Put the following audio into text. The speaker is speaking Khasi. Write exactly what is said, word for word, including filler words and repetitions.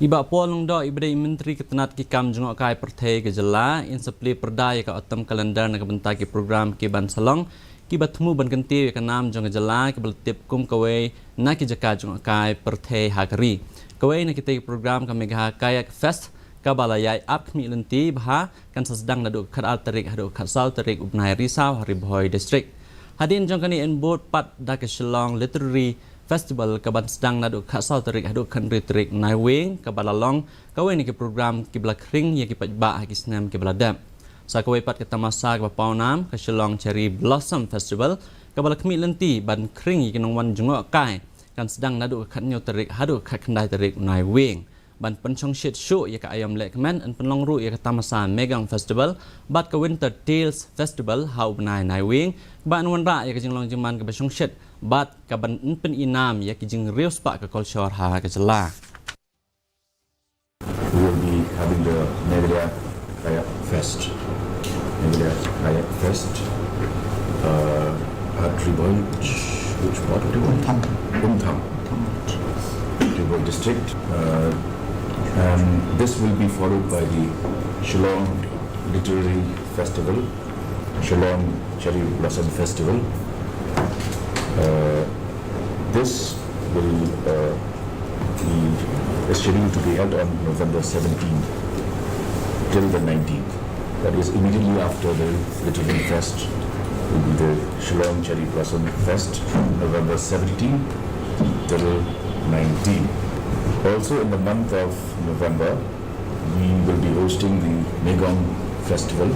I Bah Paul Lyngdoh, i ba dei i Myntri ka tnat ki kam jngohkai pyrthei ka jylla, in sa plie pyrda ïa ka Autumn Calendar na ka bynta ki program ki ban sa long, ki ba thmu ban kyntiew ïa ka nam jong ka jylla, ki ba la tip kum kawei na ki jaka jngohkai pyrthei ha ka ri. Kawei na kitei ki program ka Megha Kayak Fest, ka ba la ïai ap khmih lynti bha, kan sa sdang naduh ka khatar tarik haduh ka khatsaw tarik u bnai Risaw ha Ri Bhoi District. Hadien jong kane yn bud pat da ka Shillong Literary Festival ka ban sdang naduh ka khatsaw tarik haduh ka khathynriew tarik Naiwieng, ka ba la long kawei na ki program ki ba la khring ïa ki paidbah ha ki snem ki ba la dep. Sa kawei pat ka tamasa ka ba pawnam, ka Shillong Cherry Blossom Festival, ka ba la khmih lynti ban khring ïa ki nongwan jngohkai, kan sdang naduh ka khathynñiew tarik haduh ka khatkhyndai tarik Naiwieng. Ban pynshongshit shuh ïa ka aïom lehkmen, yn pynlong ruh ïa ka tamasa Megong Festival bad ka Winter Tales Festival ha u bnai Naiwieng, ba yn wanrah ïa ka jinglong jingman ka ba shongshit bad ka ban yn pynïnam ïa ki jingriewspah ka kolshor ha ka jylla. We will be having the Meghalaya Kayak Fest. Meghalaya Kayak Fest, uh, at Ri Bhoi, which, which part? Umthang. Umthang. Ri Bhoi District. Uh, and this will be followed by the Shillong Literary Festival, Shillong Cherry Blossom Festival. Uh, this will, uh, be, is scheduled to be held on November seventeenth till the nineteenth. That is, immediately after the Literary Fest will be the Shillong Cherry Blossom Fest, November seventeenth till nineteenth. Also in the month of November, we will be hosting the Megong Festival,